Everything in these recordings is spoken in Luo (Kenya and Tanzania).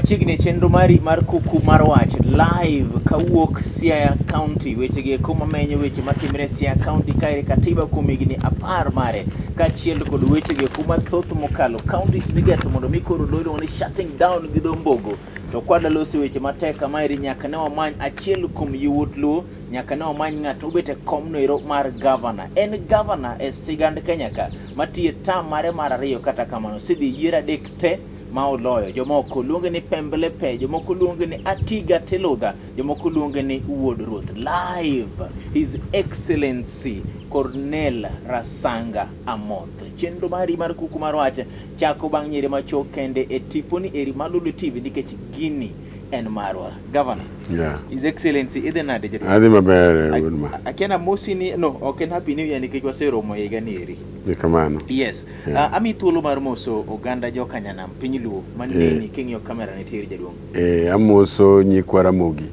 Machiegni e chenro mari mar kuku mar wach live kawuok Siaya County. Weche gi eko mamenyo weche matimre e Siaya County kaere katiba kuom higni 10 mare kaachiel kod weche gi eko mathoth mokalo counties migeto mondo mi koro iluongo ni shutting down gi dho mbogo. To kwadwa loso weche matek kamaeri nyaka ne wamany achiel kuom yawuot Luo, nyaka ne wamany ng'at mobet e komno ero mar gavana. En gavana e sigand Kenya ka matiyo e term mare mar ariyo kata kamano osedhi yiero adek te ma oloyo. Jomoko luonge ni Pemble Pe, jomoko luonge ni Atiga Tiludha, jomoko luonge ni Wuod Ruoth. Live His Excellency Cornel Rasanga Amoth. Chenro mari mar kuku mar wach chako bang' nyiri machuok kende e tiponi eri mar Lolwe TV nikech gini en marwa. Governor. Yeah. His Excellency idhi nade jaduong'? Adhi maber wuod ma. Akia mosi ni no ok en happy new year nikech waseromo e higa ni eri. Kamano. Yes. Yeah. Ami thuolo mar moso oganda joka Nyanam piny Luo maneni king'iyo kamera nitiere jaduong'. Amoso nyikwa Ramogi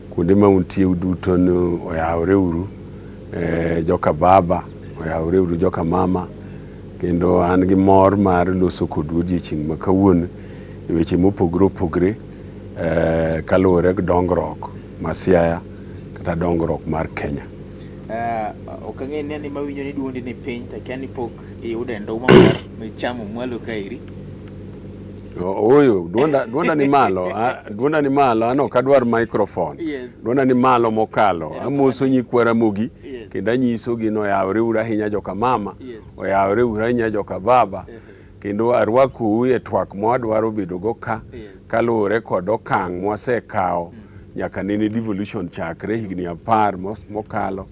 kuonde ma untie uduto ni oyawre uru. Joka baba oyawre uru, joka mama, kendo an gi mor mar loso kodu odiechieng' ma kawuono e weche mopogore opogore kaluwore gi dongruok ma Siaya kata dongruok mar Kenya. Ok ang'e ni mawinjo ni duondi ni piny to akia ni pok iyudo e nduma mar michamo mwalo kaeri. Ooyo, duonda ni malo, duonda ni malo, an ok adwar microphone. Yes. Duonda ni malo mokalo. Amoso nyikwa Ramogi Yes. kendo anyisogi ni oyawre uru ahinya joka mama, Yes. oyawre uru ahinya joka baba. Kendo arwakou e twak mwadwaro bedo go ka Yes. kaluwore kod okang' mwasekawo nyaka nene devolution chakre higni 10 mokalo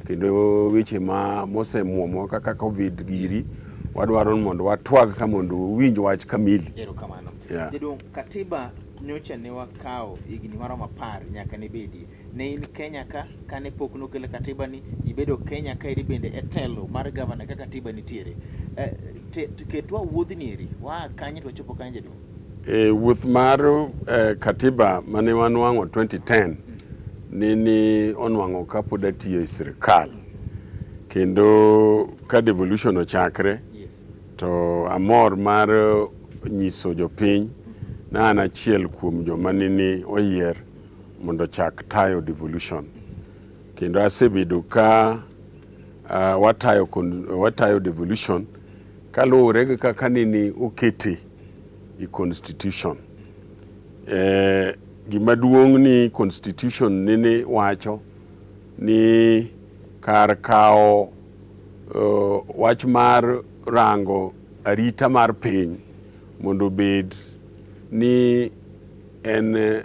kendo weche ma mosemuomo kaka Covid giri wadwaro ni mondo watwag ka mondo uwinj wach kamili. Erokamano. Yeah. Jaduong', katiba nyocha ne wakawo higni maromo 10 nyaka ne bedie. Ne in Kenya ka kane pok nokel katiba ni, ibedo Kenya ka eri bende e telo mar gavana ka katiba nitiere. Ketwa wuodhni eri, waa kanye to wachopo kanye jaduong'? Wuoth mar katiba mane wanwang'o 2010 nini onwang'o kapod atiyo e sirikal kendo ka devolution ochakre Yes. to amor mar nyiso jopiny na an achiel kuom joma nini oyier mondo ochak tayo devolution kendo asebedo ka watayo devolution kaluwore gi kaka nini okete i constitution. Gima duong' ni constitution nini wacho ni kar kawo wach mar rango arita mar piny mondo obed ni en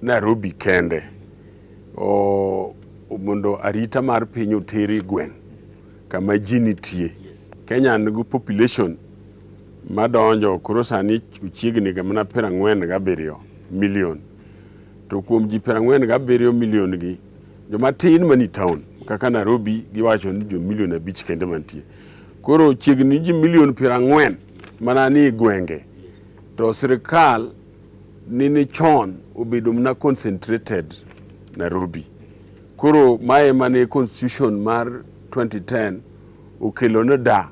Nairobi kende, mondo arita mar piny oter e gweng' kama ji nitie. Yes. Kenya nigi population madonjo koro sani ochiegni ga mana 47 million. To kuom ji 47 million gi, joma tin mani town kaka Nairobi giwacho ni jo milion 5 kende mantie. Koro chiegni ji milion 40 mana ni e gwenge. Yes. To sirikal nini chon obedo mana concentrated Nairobi. Koro mae mane constitution mar 2010 okelo ni da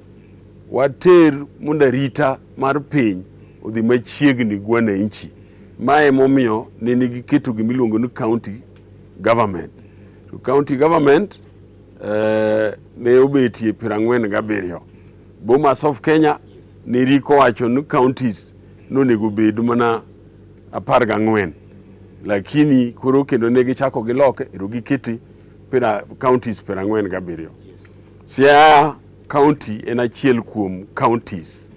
water mondo arita mar piny odhi machiegni gi wananchi. Mae momiyo nene giketo gima iluongo ni county government. To county government ne obetie 47. Bomas of Kenya ne riko wacho ni counties nonego bed mana 14. Lakini koro kendo ne gichako giloke ero gikete counties 47. Yes. Siaya County en achiel kuom counties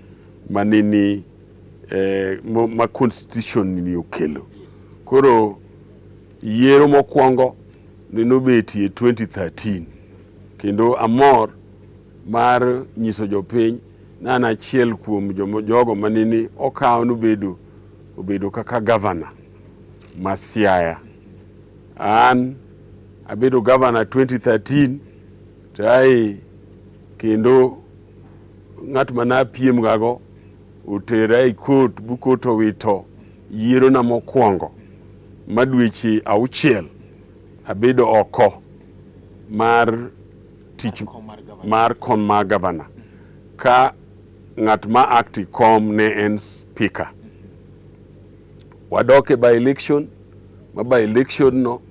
manini ma constitution ni okelo. Yes. Koro yiero mokwongo nenobetie 2013 kendo amor mar nyiso jopiny ni an achiel kuom jogo manini okaw nobedo obedo kaka gavana ma Siaya. An abedo gavana 2013 to ae kendo ng'at mane apiem gago otera e court bu court owito yierona mokwongo ma dweche 6 abedo oko mar tich mar kom mar gavana ka ng'at ma act kom ne en speaker. Wadok e by election, ma by election no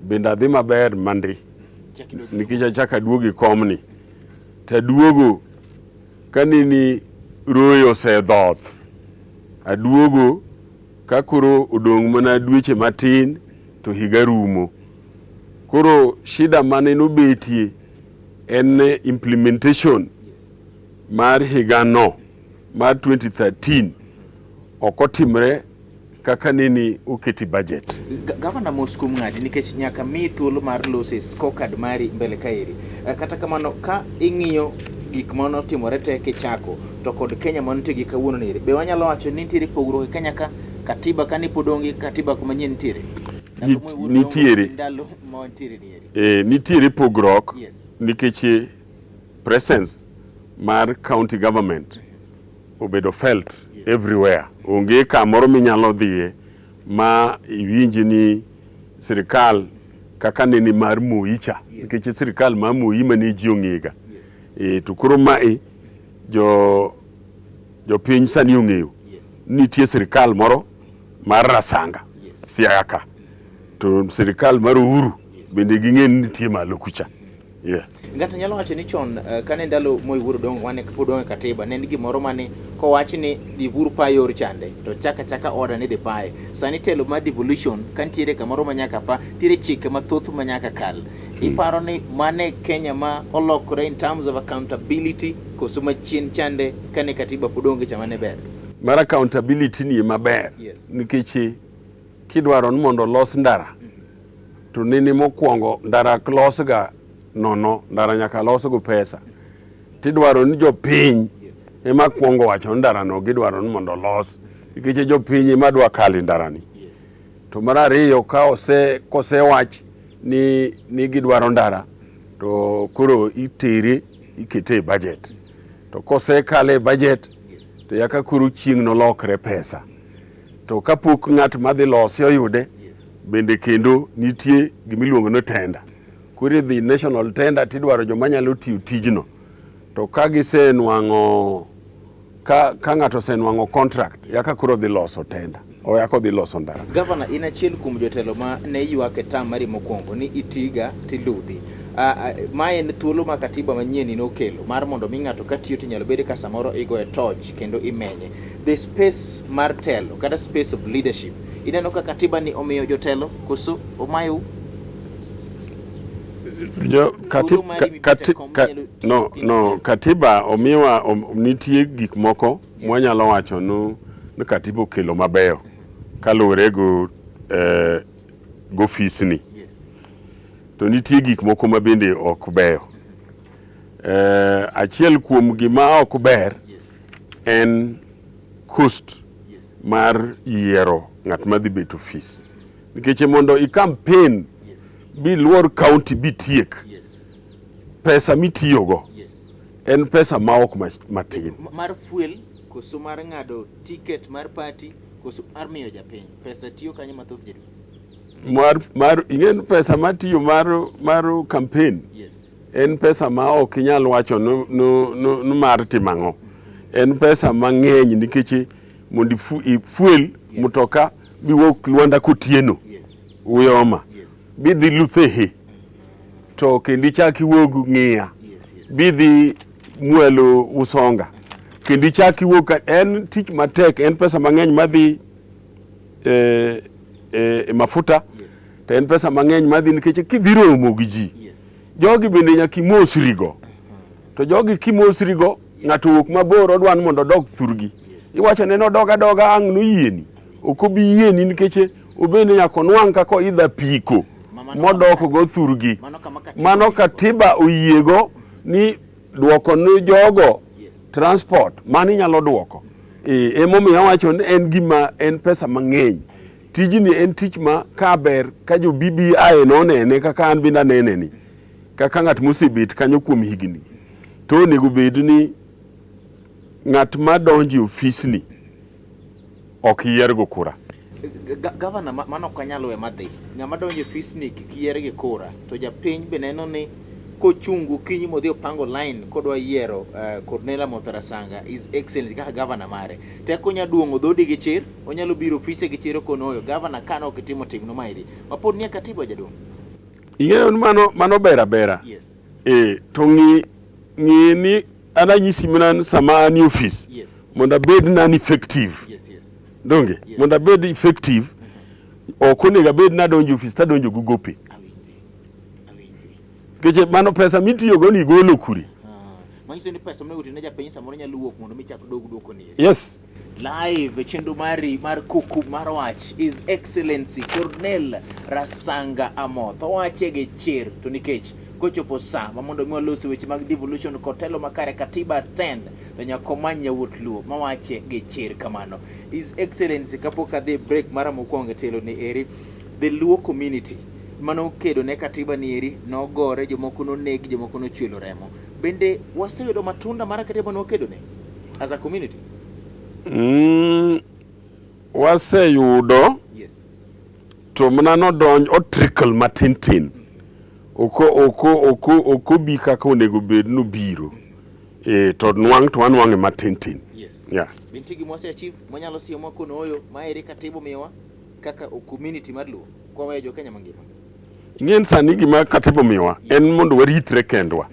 bende adhi maber mandi nikech achako aduogo e komni to aduogo ka nini royo osedhoth aduogo ka koro odong' mana dweche matin to higa rumo koro shida mane nobetie en implementation mar higano mar 2013 ok otimre kaka nini oketi budget. Gavana mos kuom ng'adi nikech nyaka mi thuolo mar loso e scorecard mari mbele kaeri. Eh, kata kamano ka ing'iyo gik ma notimore te kichako to kod Kenya ma nitie gi kawuono ni be wanyalo wacho ni nitiere pogruok e Kenya ka katiba ka ne pod onge katiba kuma nyien nitiere? Nitiere. Ndalo ma wantiere ni eri. Eh, nitiere pogruok nikech eh, presence mar county government obedo felt everywhere. Onge kamoro minyalo dhiye ma iwinj ni sirikal kaka nene mar Moi cha nikech sirikal mar Moi mane ji ong'ega. E, to koro mae jo jopiny sani ong'eyo nitie sirikal moro mar Rasanga Siaya ka to sirikal mar Uhuru bende ging'e ni nitie malo kucha. Yeah. Ng'ato nyalo wacho ni chon uh, kane ndalo Moi Wuod Odongo wane pod onge katiba ne en gimoro mane kowach ni dhi bur pa yor chande to chaka chaka order ni dhi paye. Sani telo mar devolution ka nitiere kamoro ma nyaka pa nitiere chike mathoth ma nyaka kal. Iparo ni mane Kenya ma olokore in terms of accountability koso machien chande kane katiba pod onge cha mane ber? Mar accountability ni ema ber Yes. nikech eh, kidwaro ni mondo olos ndara to nini mokwongo ndara ok losga nono ndara nyaka losgo pesa tidwaro ni jopiny ema kwongo wacho ni ndarano gidwaro ni mondo olos nikech jopiny ema dwa kalo e ndarani to mar ariyo ka ose kosewach ni, ni gidwaro ndara to koro itere ikete e budget to kosekale e budget to yaka koro chieng' nolokre pesa To kapok ng'at madhi lose oyude, bende kendo nitie gimiluongo ni tender. Koro idhi national tender tidwaro joma nyalo tiyo tijno. To ka gisenwang'o ka, ka ng'ato osenwang'o contract, yaka koro dhi loso tender. Oyaka odhi loso ndara. Gavana, in achiel kuom jotelo ma ne ywak e tam mari mokwongo ni itiga tiludhi. Ma en thuolo ma katiba manyien nokelo mar mondo mi ng'ato ka tiyo to inyalo bed ka samoro igoye toch kendo imenye. The space mar telo kata space of leadership ineno ka katiba ni omiyo jotelo koso omayou? Jo, kati, ka, kati, ka, no, no, katiba omiwa om, nitie gik moko mwanyalo wacho nu, ni katiba okelo mabeyo kaluwore go eh, gofisni Yes. to nitie gik moko ma bende ok beyo. Eh, achiel kuom gima ok ber Yes. en cost Yes. mar yiero ng'at madhi bet ofis nikech mondo i campaign Yes. biluor county bitiek Yes. pesa mitiyogo Yes. en pesa ma ok matin Mar fuel koso mar ng'ado ticket mar party koso mar miyo japiny pesa tiyo kanyo mathoth jaduong'? Mar, mar ing'e pesa matiyo mar, mar campaign Yes. En pesa ma ok inyal wacho no, no, no, no mar timo ang'o. En pesa mang'eny nikech mondo ifuel Yes. mutoka biwuok Luanda kotieno Yes. Uyoma Yes. bidhi Luthehe to kendo ichak iwuog Ng'iya Yes, yes. bidhi Mwalo Usonga kendo ichak iwuog ka en tich matek en pesa mang'eny madhi e, e, e mafuta Yes. to en pesa mang'eny madhi nikech kidhi romo gi ji Yes. jogi bende nyaka imosrigo to jogi kimosrigo ng'ato owuok mabor odwa ni mondo odog thurgi iwacho ne nodog adoga ang' noyieni ok obi yieni nikech obende nyaka onwang' kaka oidho apiko modok go thurgi Mano kama katiba mano oyiego. katiba oyiego ni dwoko ne jogo Yes. transport mano inyalo dwoko e, emomiyo awacho ni en gima en pesa mang'eny tijni en tich ma ka ber ka jo BBI nonene kaka an bende anene ni kaka ng'at mosebet kanyo kuom higni to onego bed ni ng'at ma donjo e ofisni ok yiergo kura. Gavana, mano ok anyal we madhi. Ng'ama donjo e ofisni kik yier gi kura. To japiny be neno ni Kochung' gokinyi modhi opango line kodwa yiero Cornelia Amoth Rasanga His Excellency kaka gavana mare. Teko nya duong'o dhodi gi chir, onyalo biro ofise gi chir okono oyo gavana kane ok itimo timno maeri. Ma pod nie katiba jaduong'. Ing'eyo ni mano mano ber abera. Yes. Eh, to ng'i ng'i ni an anyisi mana ni sama an e ofis Yes. mondo abed nan effective. Yes, yes. Donge? Yes. Mondo abed effective ok onego abed nadonjo e ofis tadonjo gi gope. Awinji. Awinji. Nikech mano pesa mitiyogo ni igolo kure. Ah, manyiso ni pesa monego otine japiny samoro nyalo wuok mondo mi chak dog duoko ni. Yes. Live e chenro mari mar kuku mar wach His Excellency Cornel Rasanga Amoth owache gi chir to nikech kochopo sa ma mondo mi walos weche mag devolution kod telo makare katiba 10 to nyaka omany yawuot Luo mawache gi chir kamano. His Excellency kapok adhi break mara mokwongo e telo ni eri the Luo community manokedo ne katiba ni eri nogore jomoko noneg jomoko nochwelo remo bende waseyudo matunda mar katiba mane wakedo ne as a community? Waseyudo Yes. to mana nodonj o trickle matin tin. Oko oko oko oko bi kaka onego bed nobiro. E, to nwang' to wanwang'e matin tin. Yes. Yeah. Be nitie gima wase achieve mwanyalo siemo kono oyo ma eri katiba omiyowa kaka community mar Luo kwa weyo jo Kenya mangima? Ing'e ni sani gima katiba omiyowa en mondo waritre kendwa.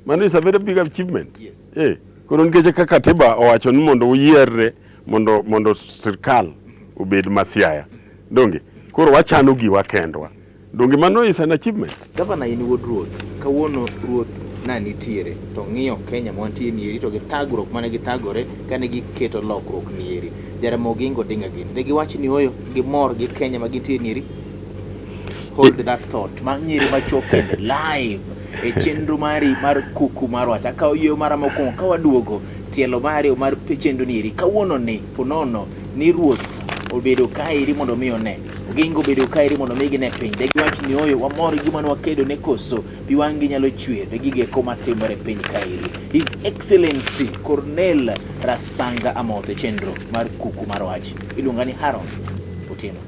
Mano is a very big achievement. Yes. Eh, koro nikech kaka katiba owacho ni mondo uyierre mondo mondo sirkal obed ma Siaya. Donge? Koro wachano giwa kendwa. Donge mano is an achievement? Gavana in wuod ruoth, kawuono ruoth na nitiere to ng'iyo Kenya mwantie nieri to gi thagruok mane githagore kane giketo lokruok nieri. Jaramogi Oginga Odinga gini. De giwach ni oyo gimor gi Kenya ma gintie nieri? Hold that thought. Ma nyiri machuok kende live e chenro mari mar kuku mar wach. Akawo yweyo mara mokwongo ka waduogo tielo mar ariyo mar chenro nieri. Kawuono ni ponono ni ruoth obedo kaeri mondo mi one. Oginga obedo kaeri mondo mi gine piny. De giwach ni oyo wamor gi gima ne wakedo ne koso pi wang'gi nyalo chwer ne gigeko matimore e piny kaeri. His Excellency Cornel Rasanga Amoth e chenro mar kuku mar wach. Iluonga ni Haron Otieno.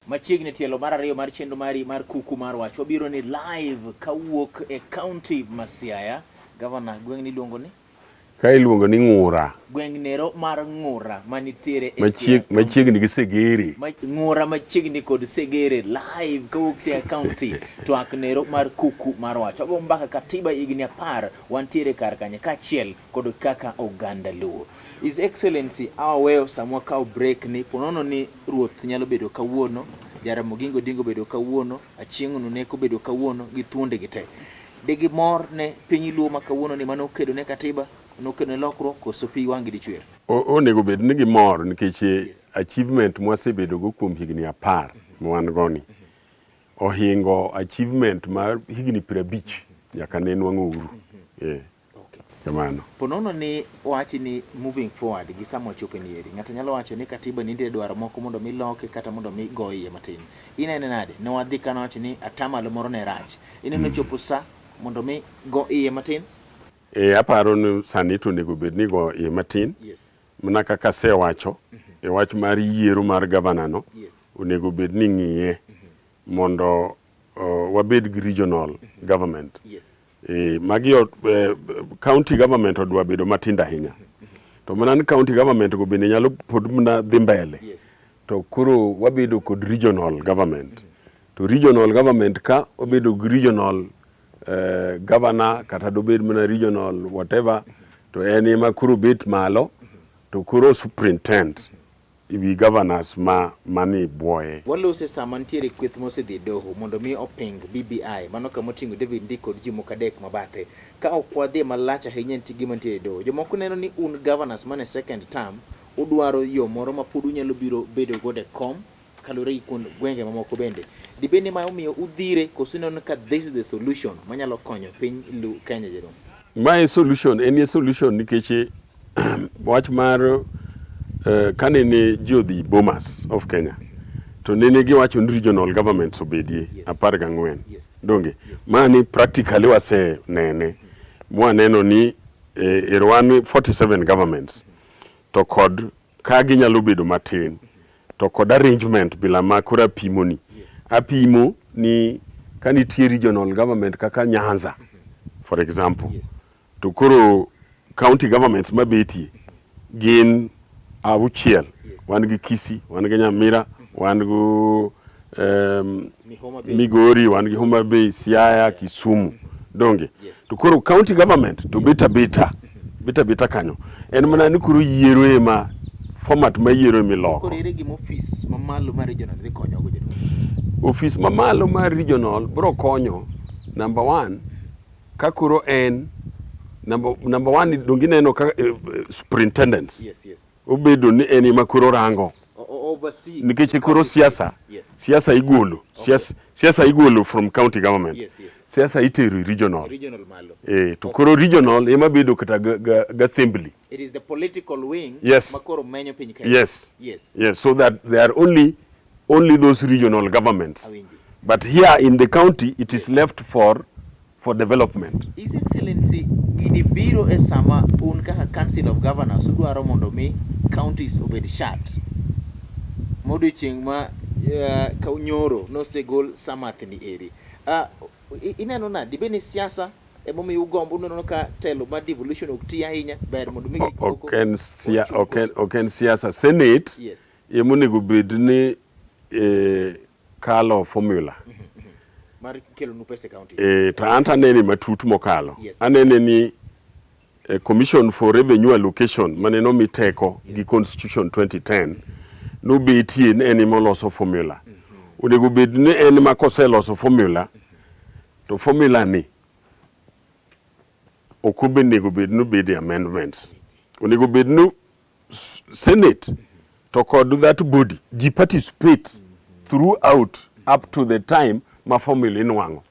Machiegni tielo mar ariyo mar chenro mari mar kuku mar wach. Wabiro ni live kawuok e county ma Siaya. Gavana, gweng' niluongo ni? Ka iluongo ni Ng'ura. Gweng' nero mar Ng'ura manitiere e Machiegni gi Segere. Ng'ura machiegni kod Segere live kawuok Siaya County. Twak nero mar kuku mar wach. Wago mbaka katiba higni 10 wantiere kar kanye kaachiel kod kaka oganda Luo. His Excellency awaweyo sama wakawo break ni ponono ni ruoth nyalo bedo kawuono, Jaramogi Oginga Odinga obedo kawuono, Achieng' Ononeko obedo kawuono gi thuonde gi te. De gimor ne piny Luo ma kawuono ni mane okedo ne katiba, nokedo ne lokruok koso pi wang'gi dichwer? Onego bed ni gimor nikech achievement mwasebedo go kuom higni 10 ma wan go ni ohingo achievement mar higni 50 nyaka ne nwang'o uhuru. Kamano. Ponono ni wachi ni moving forward gi sama wachopo ni eri, ng'ato nyalo wacho ni katiba nitie dwaro moko mondo mi loke kata mondo mi go iye matin. Inene nade? Ne wadhi kana wacho ni atamalo moro ne rach. Ineno chopo sa mondo mi go iye matin? Aparo ni sani to onego bed ni go iye matin. Yes. Mana kaka asewacho e wach mar yiero mar gavana no, Yes. onego bed ni ng'iye mondo wabed gi regional government. Yes. Magi county government odwa bedo matindo ahinya. To mana ni county government go bende nyalo pod mana dhi mbele. Yes. To koro wabedo kod regional government. To regional government ka wabedo gi regional governor kata dobed mana regional whatever to en ema koro bet malo to koro superintend wi governors ma mani bwoye. Walose sama nitiere kweth mosedhi e doho mondo mi oping BBI, mano kama oting'o David Ndii kod ji moko adek mabathe. Ka ok wadhi malach ahinya nitie gima nitiere e doho. Jomoko neno ni un governors mane second term udwaro yo moro ma pod unyalo biro bedo godo e kom kaluwore gi kuond gwenge mamoko bende. Dibed ni ma omiyo udhire koso ineno ka this is the solution manyalo konyo piny Luo Kenya jaduong'? Mae solution, en e solution nikech wach mar Kane ne ji odhi Bomas of Kenya to nene giwacho ni regional governments obedie 14. Donge? Mani practically wasenene. Mwaneno ni ero wan 47 governments to kod ka ginyalo bedo matin to kod arrangement bila ma koro apimo ni apimo ni ka nitie regional government kaka Nyanza for example to koro county governments mabetie gin auchiel. Wan gi Kisii, wan gi Nyamira, wan gi Migori, wan gi Homa Bay, Siaya, Kisumu. Donge? To koro county government to bet abeta. Bet abeta kanyo. En mana ni koro yiero ema format ma yiero ema iloko. Koro ere gima ofis mamalo mar regional dhi konyo go jaduong'? Ofis mamalo mar regional bro konyo number one ka koro en number one donge ineno ka superintendents obedo ni en ema koro rango Oversee nikech koro siasa siasa igolo siasa, siasa igolo from county government siasa itero e regional regional malo to koro regional ema bedo kata ga assembly. It is the political wing makoro menyo piny Kenya. Yes, so that they are only those regional governments. Awinji. But here in the county it is left for development. His Excellency, gini biro e sama un kaka Council of Governors udwaro mondo mi counties obed shut. Modiochieng' ma ka nyoro nosegol Samath ni eri. Ineno nade? Dibed ni siasa emomiyo ugombo uneno ka telo mar devolution ok ti ahinya, ber mondo mi gik moko ochung' Ok en siasa. Senate ema onego bed ni kalo formula. Mar kelonu pesa e county. To an to anene matut mokalo. Anene ni Commission for Revenue Allocation mane nomi teko gi Constitution 2010 nobetie ni en ema oloso formula. Onego bed ni en ma koseloso formula to formula ni ok onego bed ni obede amendments. Onego bed ni Senate to kod that body ji participate throughout up to the time ma formula inwang'o.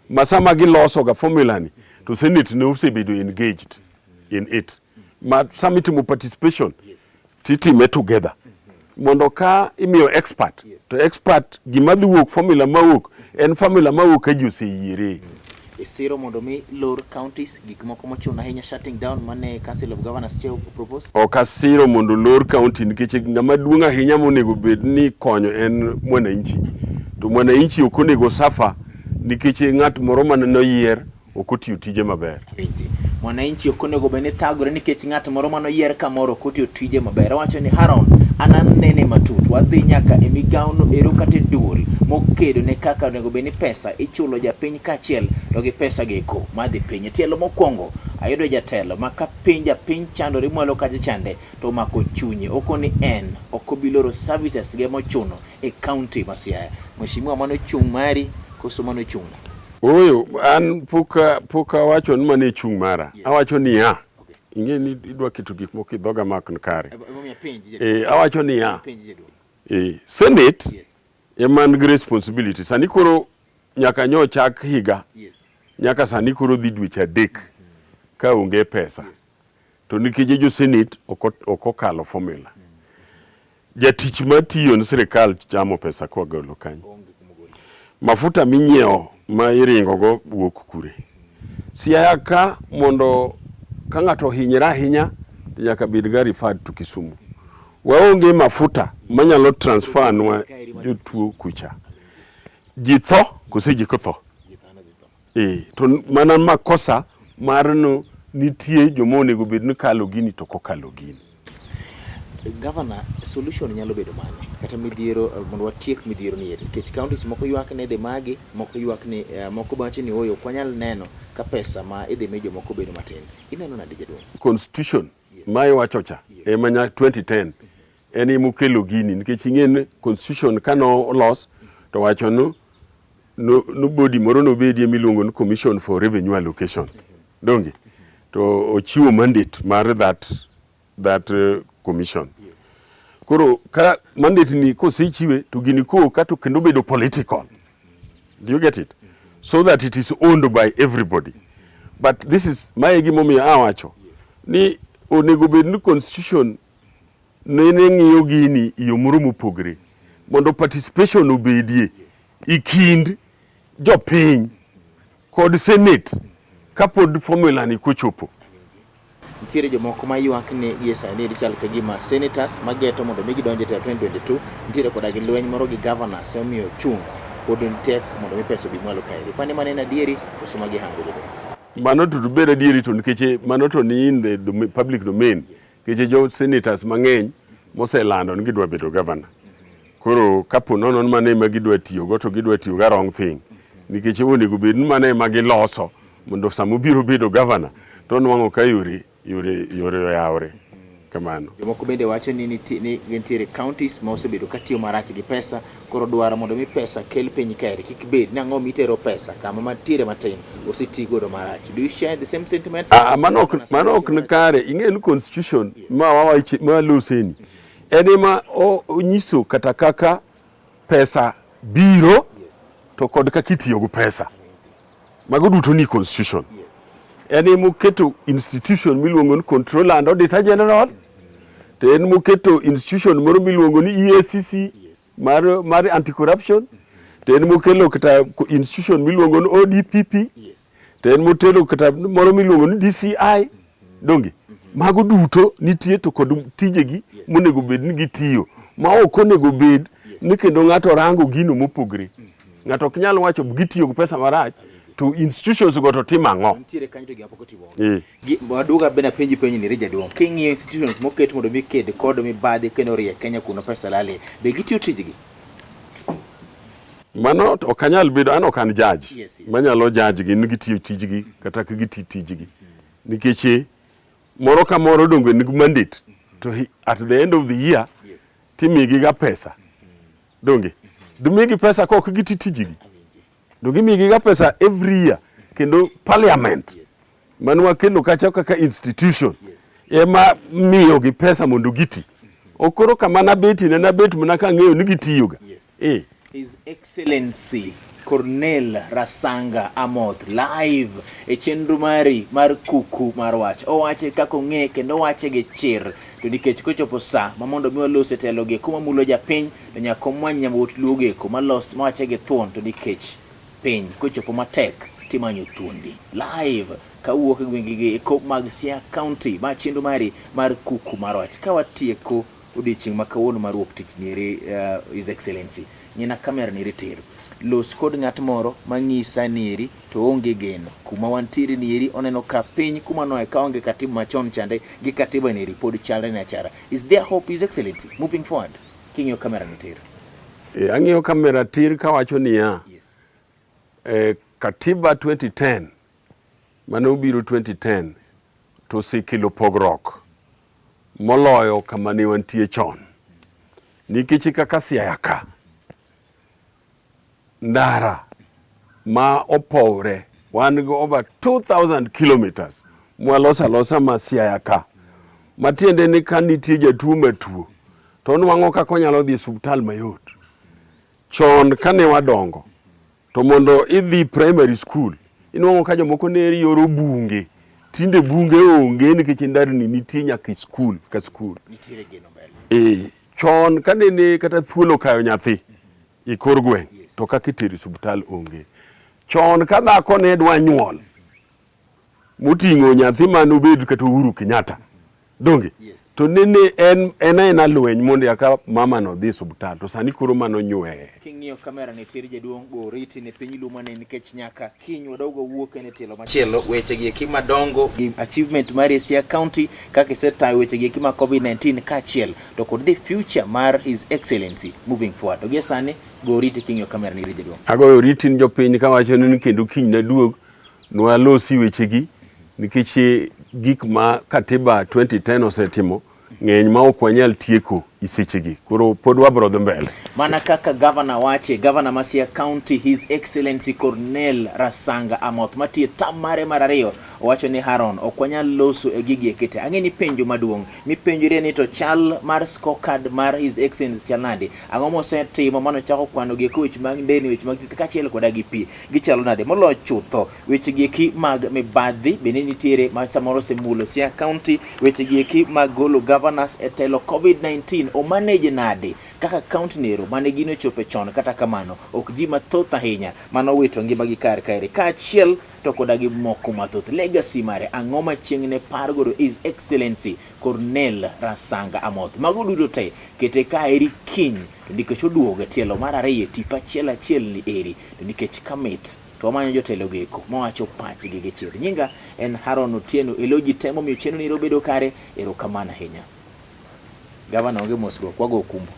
Ma sama giloso ga formula ni to Senate ne osebedo engaged in it. Ma sama itimo participation titime together. Mondo ka imiyo expert to expert gima dhi wuok formula mawuok en formula mawuok ka ji oseyiere. Isiro mondo mi lor counties gik moko mochuno ahinya shutting down mane Council of Governors che propose. Ok asiro mondo lor county nikech ng'ama duong' ahinya monego bed ni konyo en mwananchi. To mwananchi ok onego suffer nikech ng'at moro mane noyier ok otiyo tije maber. Winji. Mwananchi ok onego bed ni thagore nikech ng'at moro manoyier kamoro ok otiyo tije maber. Awacho ni Haron, an anene matut. Wadhi nyaka e migawono ero kata e duol mokedo ne kaka onego bed ni pesa ichulo japiny kaachiel to gi pesa geko madhi piny. E tielo mokwongo ayudo jatelo ma ka piny japiny chandore mwalo kacha chande to omako chunye. Okoni en ok obi loro services ge mochuno e county ma Siaya. Mheshimiwa, mano chung' mari koso mano chung'na? Ooyo, an pok awacho ni mano e chung' mara. Awacho niya, ing'e ni idwa keto gik moko e dhoga ma ok ni kare. Emomiyo apenji jaduong'. Awacho niya, Apenji jaduong'. Senate ema nigi responsibility. Sani koro nyaka nyo chak higa. Nyaka sani koro dhi dweche 3 ka onge pesa. To nikech jo Senate ok okalo formula. Jatich matiyo ne sirikal chamo pesa kogolo kanyo. Mafuta minyiewo ma iringo go wuok kure. Siaya ka mondo ka ng'ato ohinyre ahinya to nyaka bed ga referred to Kisumu. Waonge mafuta manyalo transfer nwa jotuo kucha. Ji tho kose ji kotho? To mana makosa mar no nitie joma onego bed ni kalo gini to kokalo gini. Governor, solution nyalo bedo mane? Kata midhiero mondo watiek midhiero ni eri. Nikech counties moko ywak ni idhi magi, moko ywak ni moko wacho ni ooyo ok wanyal neno ka pesa ma idhi mi jomoko bedo matin. Ineno nade jaduong'? Constitution ma iwacho cha ema nya 2010 en ema okelo gini nikech ing'e ni constitution kano olos to wacho no no body moro nobedie miluongo ni Commission for Revenue Allocation. Donge? To ochiwo mandate mar that commission. Koro ka mandate ni kosechiwe to gini kowuok ka to kendo bedo political. Do you get it? So that it is owned by everybody. But this is mae gimomiyo awacho ni onego bed ni constitution nene ng'iyo gini e yo moro mopogre mondo participation obedie e kind jopiny kod senate kapod formula ni kochopo. Nitiere jomoko ma ywak ni gie sani eri chal ka gima senators mageto mondo mi gidonj e telo 2022 nitiere koda gi lweny moro gi governors emomiyo chung' pod tek mondo mi pesa obi mwalo kaeri. Ipani mano en adieri koso magi hango jodongo? Mano to bed adieri to nikech mano to ni in the public domain. Nikech jo senators mang'eny moselando ni gidwa bedo governor. Koro kapo nono ni mano ema gidwa tiyogo to gidwa tiyo ga wrong thing. Nikech onego bed ni mano ema giloso mondo sama obiro bedo governor to onwang'o ka yore yore yore oyawre. Kamano. Jomoko bende wacho ni nitie ni nitiere counties ma osebedo ka tiyo marach gi pesa koro dwaro mondo mi pesa kel piny kaeri kik bed ni ang'o mitero pesa kama mantiere matin oseti godo marach. Do you share the same sentiments? Ah, mano ok mano ok ni kare. Ing'e ni constitution ma wawache ma loseni en ema onyiso kata kaka pesa biro to kod kaka itiyo gi pesa. Mago duto ni constitution. En ema oketo institution miluongo ni Controller and Auditor General. To en moketo institution moro miluongo ni EACC mar, mar anti-corruption. To en mokelo kata institution miluongo ni ODPP. To en motelo kata moro miluongo ni DCI. Donge? Mago duto nitie to kod tijegi monego bed ni gitiyo. Ma ok onego bed ni kendo ng'ato rango gino mopogre. Ng'ato ok nyal wacho gitiyo gi pesa marach to institutions go to timo ang'o? Nitiere kanyo to gima pok otimo. Waduoga bende apenji penjo ni jaduong'. King'iyo institutions moket mondo mi ked kod mibadhi kendo rie Kenya kuno pesa lalie, be gitiyo tijgi? Mano ok anyal bedo, an ok an judge manyalo judge gi ni gitiyo tijgi kata ka giti tijgi. Nikech moro ka moro donge nigi mandate to at the end of the year timigi ga pesa. Donge? Dimigi pesa ka ok giti tijgi. Donge imigi ga pesa every year kendo parliament mane wakelo kacha kaka institution ema miyogi pesa mondo giti. Ok koro kama nabeti ne nabet mana kang'eyo ni gitiyoga. Eh. His Excellency Cornel Rasanga Amoth live e chenro mari mar kuku mar wach. Owache kaka ong'e kendo owache gi chir. To nikech kochopo sa ma mondo mi walos e telo gi kuma mulo japiny to nyaka omany nyamwuot luo gi eko malos mawache gi thuon to nikech piny kochopo matek timanyo thuondi. Live kawuok e gwenge gi eko mag Siaya County ma chenro mari mar kuku mar wach. Ka watieko odiochieng' ma kawuono mar wuok tich nieri His Excellency ng'ina kamera nieri tir. Los kod ng'at moro mang'isa nieri to onge geno. Kuma wantiere nieri oneno ka piny kuma noe kaonge katiba machon chande gi katiba nieri pod chalre ne achara. Is there hope His Excellency moving forward? King'iyo kamera ni tir. E, ang'iyo kamera tir kawacho niya, Yes. Katiba 2010 mane obiro 2010 to osekelo pogruok moloyo kama ne wantie chon. Nikech kaka Siaya ka, ndara ma opowre wan gi over 2000 kilometers mwaloso alosa ma Siaya ka. Matiende ni ka nitie jatuo matuo to onwang'o kaka onyalo dhi e osiptal mayot. Chon kane wadongo to mondo idhi primary school inwang'o ka jomoko ne yoro bunge. Tinde bunge onge nikech ndarni nitie nyaka e skul ka skul. Nitiere geno mbele. Chon ka nene kata thuol okayo nyathi e kor gweng' to kaka itero e osiptal onge. Chon ka dhako ne dwa nyuol moting'o nyathi mane obed kata Uhuru Kenyatta donge? Yes. To nene en en aena lweny mondo yaka mama no dhi e osiptal to sani koro mano nyweye. King'iyo kamera ni tir jaduong' go riti ne piny luo mane nikech nyaka kiny wadogo wuok en e tielo machielo weche gi eki madongo gi achievement mar Siaya County kaka isetayo weche gi eki mag COVID-19 kaachiel to kod the future mar His Excellency moving forward. To gie sani go riti king'iyo kamera ni jaduong'. Agoyo oriti ni jopiny kawacho ni kendo kiny naduog nwalosi wechegi nikech gik ma katiba 2010 osetimo ng'eny ma ok wanyal tieko. Isechegi koro pod wabro dhi mbele. Mana kaka gavana wache, gavana ma Siaya County His Excellency Cornel Rasanga Amoth matiye tam mare mar ariyo owacho ni Haron ok wanyal loso e gigi ekite. Ang'e ni penjo maduong' mipenjorie ni to chal mar scorecard mar His Excellency chal nade? Ang'o mosetimo mano chako kwano gi eko weche mag nderni, weche mag thieth kaachiel koda gi pi gichalo nade? Moloyo chutho weche gi eki mag mibadhi bende nitiere ma samoro osemulo Siaya County, weche gi eki mag golo governors e telo COVID-19 omanage nade kaka county nero mane gino ochope chon, kata kamano ok ji mathoth ahinya mane owito ngimagi kar kaeri kaachiel to koda gi moko mathoth. Legacy mare ang'o ma chieng' ne par godo His Excellency Cornel Rasanga Amoth. Mago duto te kete kaeri kiny to nikech oduogo e tielo mar ariyo e tipo achiel achiel ni eri to nikech kamit to wamanyo jotelo go eko mawacho pachgi gi chir. Nyinga en Haron Otieno Eloji temo miyo chenro ni obedo kare. Erokamano ahinya. Gavana onge mosruok, wago okumbo.